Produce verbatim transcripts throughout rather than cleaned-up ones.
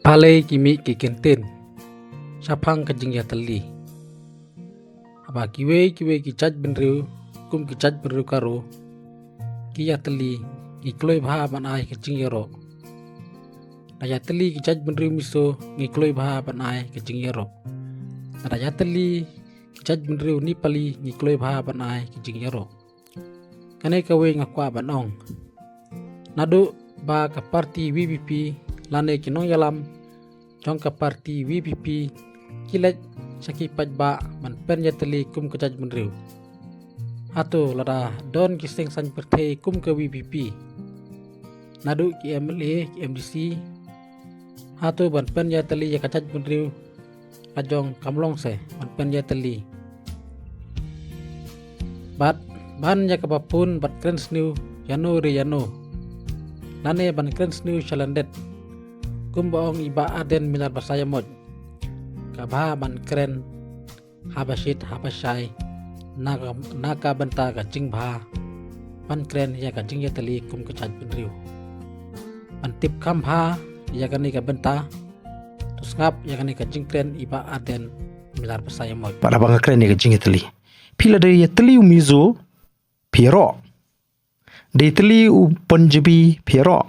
Balei ki mih ki kyntien shaphang ka jingïatylli? Haba kiwei kiwei ki jaitbynriew, kum ki jaitbynriew Garo, ki ïatylli, ngi kloi bha ban ai ka jingïaroh. Da ïatylli ki jaitbynriew Mizo, ngi kloi bha ban ai ka jingïaroh. Da ïatylli ki jaitbynriew Nepali, ngi kloi bha ban ai ka jingïaroh. Kane kawei nga kwah ban ong. Naduh ba ka party V P P lane ki nongïalam jong ka party V P P ki leit sha ki paidbah ban pynïatylli kum ka jaitbynriew. Hato lada don ki seng saiñ pyrthei kum ka V P P, naduh ki M L A, ki M D C, hato ban pynïatylli ïa ka jaitbynriew la jong kam long se ban pynïatylli? Bad ban ïa kaba pun bad kren sniew ïano re ïano, lane ban kren sniew sha lyndet, kumba ong i Bah Ardent Miller Basaiawmoit, ka bha ban kren haba shit haba shai na ka, na ka bynta ka jingbha, ban kren ïa ka jingïatylli kum ka jaitbynriew. Ban tip kham bha ïa kane ka bynta, to sngap ïa kane ka jingkren i Bah Ardent Miller Basaiawmoit. Bad haba nga kren ïa ka jingïatylli, phi la dei ïatylli u Mizo, phi ïaroh. Dei ïatylli u Punjabi, phi ïaroh.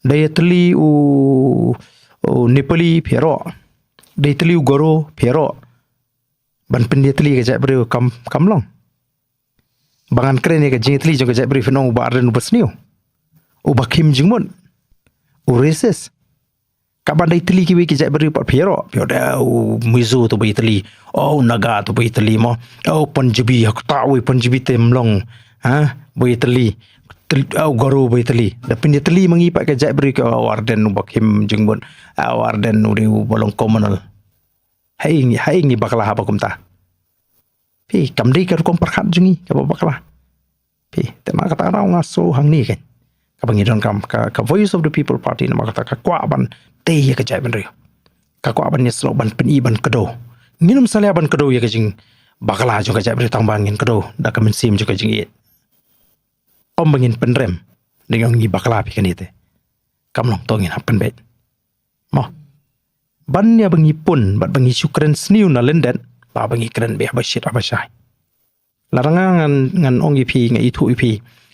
Dei ïatylli u, u Nepali, phi ïaroh. Dei ïatylli u Garo, phi ïaroh. Ban pynïatylli ka jaitbynriew kam, kam long. Ba ngan kren ïa ka jingïatylli jong ka jaitbynriew phin ong u Bah Ardent uba sniew, uba khim jingmut, u racist. Kaban dei ïatylli kiwei ki jaitbynriew pat phi ïaroh, phi ïaroh, u Mizo to ba ïatylli, u Naga to ba ïatylli mo, u Punjabi, ha kata wei Punjabi te ym long, ha, ba ïatylli, u Garo ba ïatylli. Da pynïatylli ma ngi pat ka jaitbynriew ka, u Ardent uba khim jingmut, u Ardent u dei uba long communal. Haei ngi, haei ngi bakla haba kumta? Phi, kam dei ka rukom pyrkhat jong ngi kaba bakla. Phi, te namar kata nga sngew hangne kan, kaba ngi donkam ka, ka Voice of the People Party, namar kata ka kwah ban tei ïa ka jaitbynriew. Ka kwah ban ïasnoh, ban pyni, ban kdew. Ngin ym salia ban kdew ïa ka jingbakla jong ka jaitbynriew tang ba ngin kdew da ka mynsiem jong ka jingïeit. Ym ba ngin pynrem, da ngi ong ngi bakla phi kane te. Kam long, to ngin hap pynbeit. Mo. Ban ïa ba ngi pun bad ba ngi shu kren sniew na lyndet, ba ba ngi kren beit haba shit haba shai. Lada nga ngan, ngan ong ïa phi, nga ithuh ïa phi,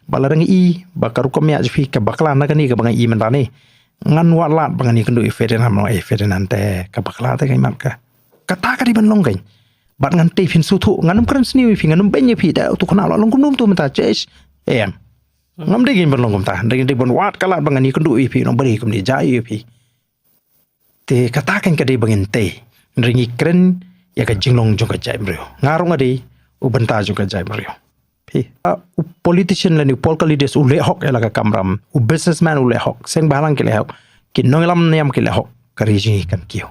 ba lada nga i ba ka rukom ïa jong phi ka bakla na kane kaba nga i mynta ne, ngan wad lad ba ngan ïakynduh ïa Ferdinand, mo, eh Ferdinand te ka bakla te ka imat ka. Kata ka dei ban long kan. Bad ngan tei phin sngewthuh, ngan ym kren sniew ïa phi, ngan ym beiñ ïa phi, da uto u khynnah u la long kumno kumto mynta, chesh. Em. Ngam dei kan ban long kumta, dei, dei ban wad ka lad ba ngan ïakynduh ïa phi, nongbriew kumne jia ïa phi. Te kata kan ka dei ba ngin tei. Hynrei ngi kren ïa ka jinglong jong ka jaitbynriew. Nga ruh nga dei u bynta jong ka jaitbynriew. Phi, ah, u politician lane u political leaders u leh hok ïa la ka kamram, u businessman u leh hok, seng bhalang ki leh hok, ki nongïalam niam ki leh hok, ka ri jong ngi kan kiew.